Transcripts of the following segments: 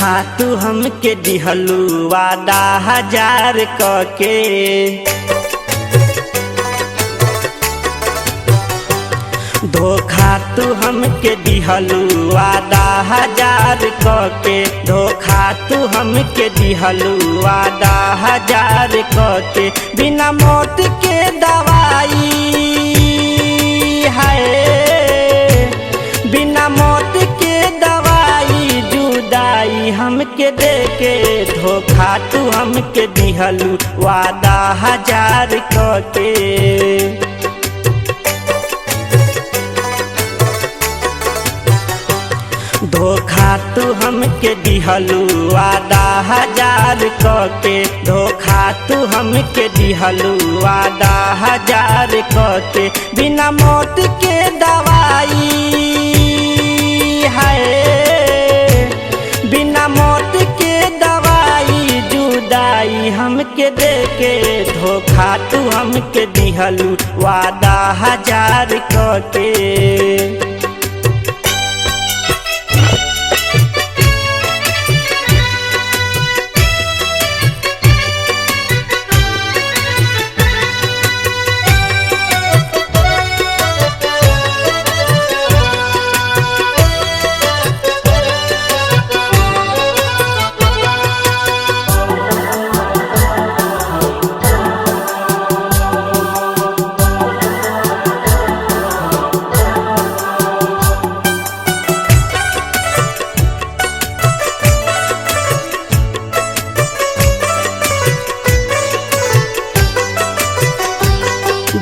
धोखा तू हमके दिहलू वादा हजार के। धोखा तू हमके दिहलू वादा हजार के। धोखा तू हमके दिहलू वादा हजार के। बिना मौत के दवाई है, बिना मौत के दवाई जुदाई हमके देके। धोखा तू हमके दिहलू वादा हजार के। धोखा तू हमके दिहलू वादा हजार के। धोखा तू हमके दिहलू वादा हजार के। बिना मौत के दवाई है, बिना मौत के दवाई जुदाई हमके देके। धोखा तू हमके दिहलू वादा हजार के।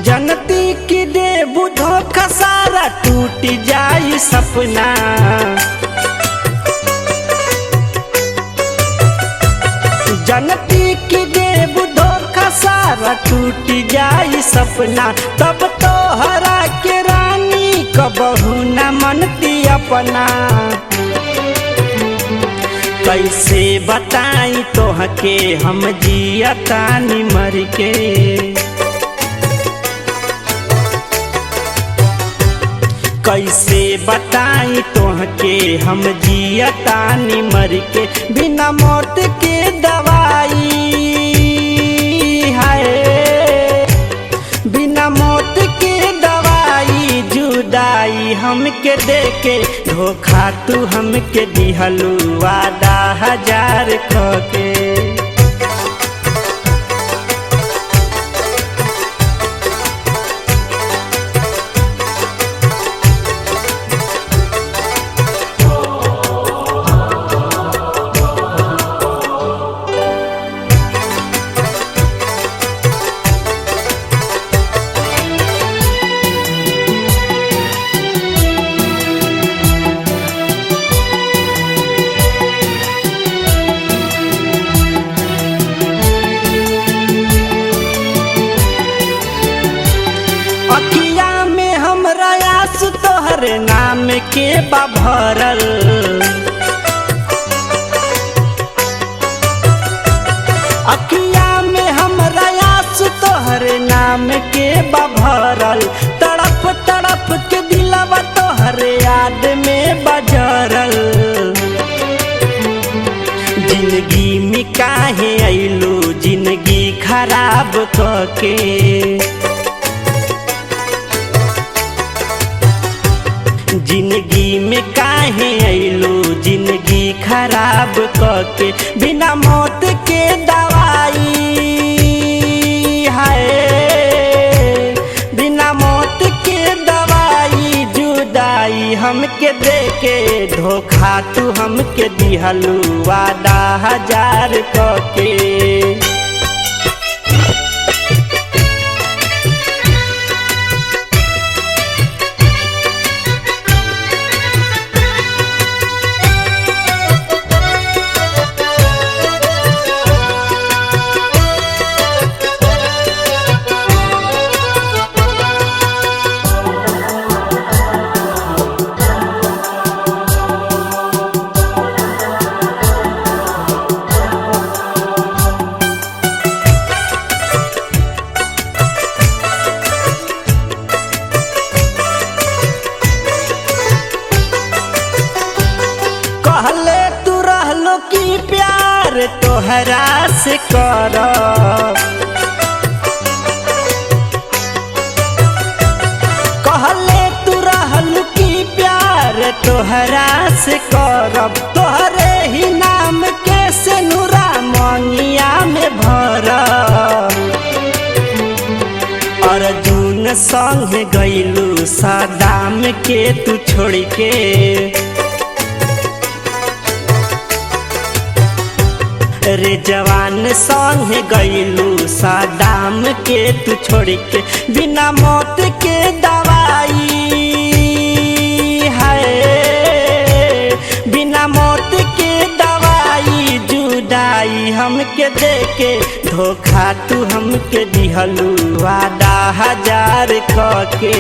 जनती की देबू धोखा सारा टूट जाई सपना। जनती की देबू धोखा सारा टूट जाई सपना। तब तो हरा के रानी कबहू न मनती अपना। कैसे बताई तोहके हम जियतानी मर के। कैसे बताई तोहके हम जियतानी मर के। बिना मौत के दवाई है, बिना मौत के दवाई जुदाई हमके देके। धोखा तू हमके दिहलू वादा हजार के। अखिया में हमरा आंसू तोहर नाम के बा भरल। अखिया में हमरा आंसू तोहर नाम के बा भरल। तड़प तड़प के दिलवा तोहर याद में बजरल। जिंदगी में काहे अइलू जिंदगी खराब कके। जिंदगी में काहे अइलू जिंदगी खराब कके। बिना मौत के दवाई है, बिना मौत के दवाई जुदाई हमके देके। धोखा तू हमके दिहलू वादा हजार के। से करब। कहले तू रहल की प्यार तोहरा से करब, तोहरे ही नाम के सेनुरा मंगिया में भरब। अर्जुन संग गईलू सदाम के तू छोड़ के, रे जवान संग गईलू सदाम के तू छोड़ के, बिना मौत के दवाई है, बिना मौत के दवाई जुदाई हमके देके, धोखा तू हमके दिहलू वादा हजार क के।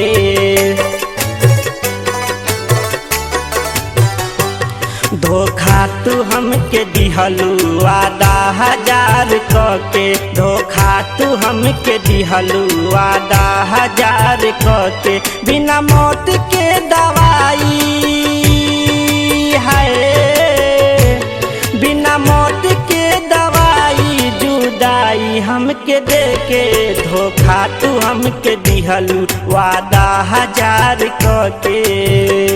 धोखा तू हमके दिहलू वादा हजार क के, धोखा तू हमके दिहलू वादा हजार क के, बिना मौत के दवाई है, बिना मौत के दवाई जुदाई हमके देके, धोखा तू हमके दिहलू वादा हजार क के।